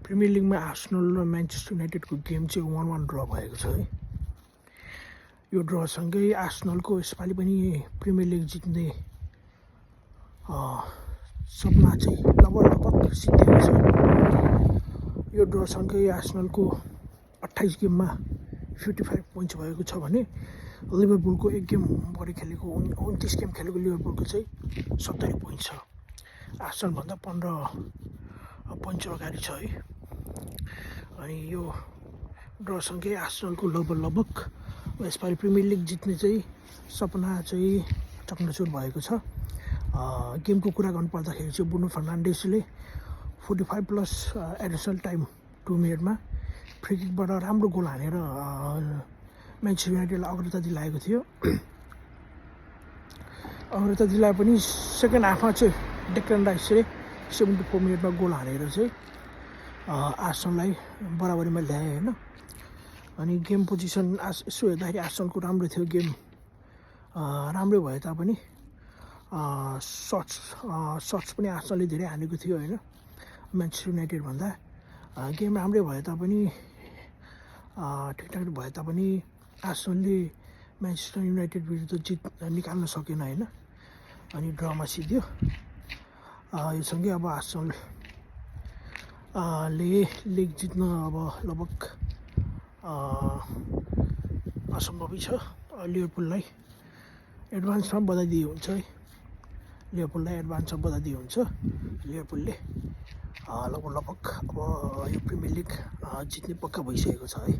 Premier लिगमा Arsenal र Manchester युनाइटेडको game चाहिँ 1-1 draw भएको छ है। यो ड्रसँगै आर्सेनलको यसपालि पनि प्रिमियर लिग जित्ने सपना चाहिँ लगभग सिद्धिएको छ। यो ड्रसँगै आर्सेनलको 28 गेममा 55 पोइन्ट्स भएको छ भने लिभरपुलको एक गेम बढी खेलेको 29 गेम खेलेको लिभरपुलको चाहिँ 70 पोइन्ट छ। आर्सेनलभन्दा 15 पोइन्ट अगाडि छ है। अनि यो ड्रसँगै आर्सेनलको लगभग यसपालि प्रिमियर लिग जित्ने चाहिँ सपना चाहिँ चकनाचुर भएको छ। गेमको कुरा गर्नुपर्दाखेरि चाहिँ ब्रुनो फर्नान्डेसले 45 प्लस एडिसनल टाइम 2 मिनटमा फ्री किकबाट राम्रो गोल हानेर म्यान्चेस्टर युनाइटेडलाई अग्रता दिलाएको थियो। अग्रता दिलाए पनि सेकेन्ड हाफमा चाहिँ डेक्लन राइसले 74 मिनटमा गोल हानेर चाहिँ आर्सेनललाई बराबरीमा ल्याए होइन। अनि गेम पोजिसन यसो हेर्दाखेरि आर्सेनलको राम्रो थियो। गेम राम्रै भए तापनि सर्ट्स पनि आर्सेनलले धेरै हानेको थियो होइन म्यान्चेस्टर युनाइटेड भन्दा। गेम राम्रै भए तापनि ठिकठाक भए तापनि आर्सेनलले म्यान्चेस्टर युनाइटेड विरुद्ध जित निकाल्न सकेन होइन। अनि ड्रमा सिद्धियो। यो सँगै अब आर्सेनल ले लिग जित्न अब लगभग असम्भवै छ। लिभरपुललाई एडभान्समा बधाई हुन्छ है। लिभरपुललाई एडभान्समा बधाई हुन्छ। लिभरपुलले लगभग अब यो प्रिमियर लिग जित्ने पक्का भइसकेको छ है।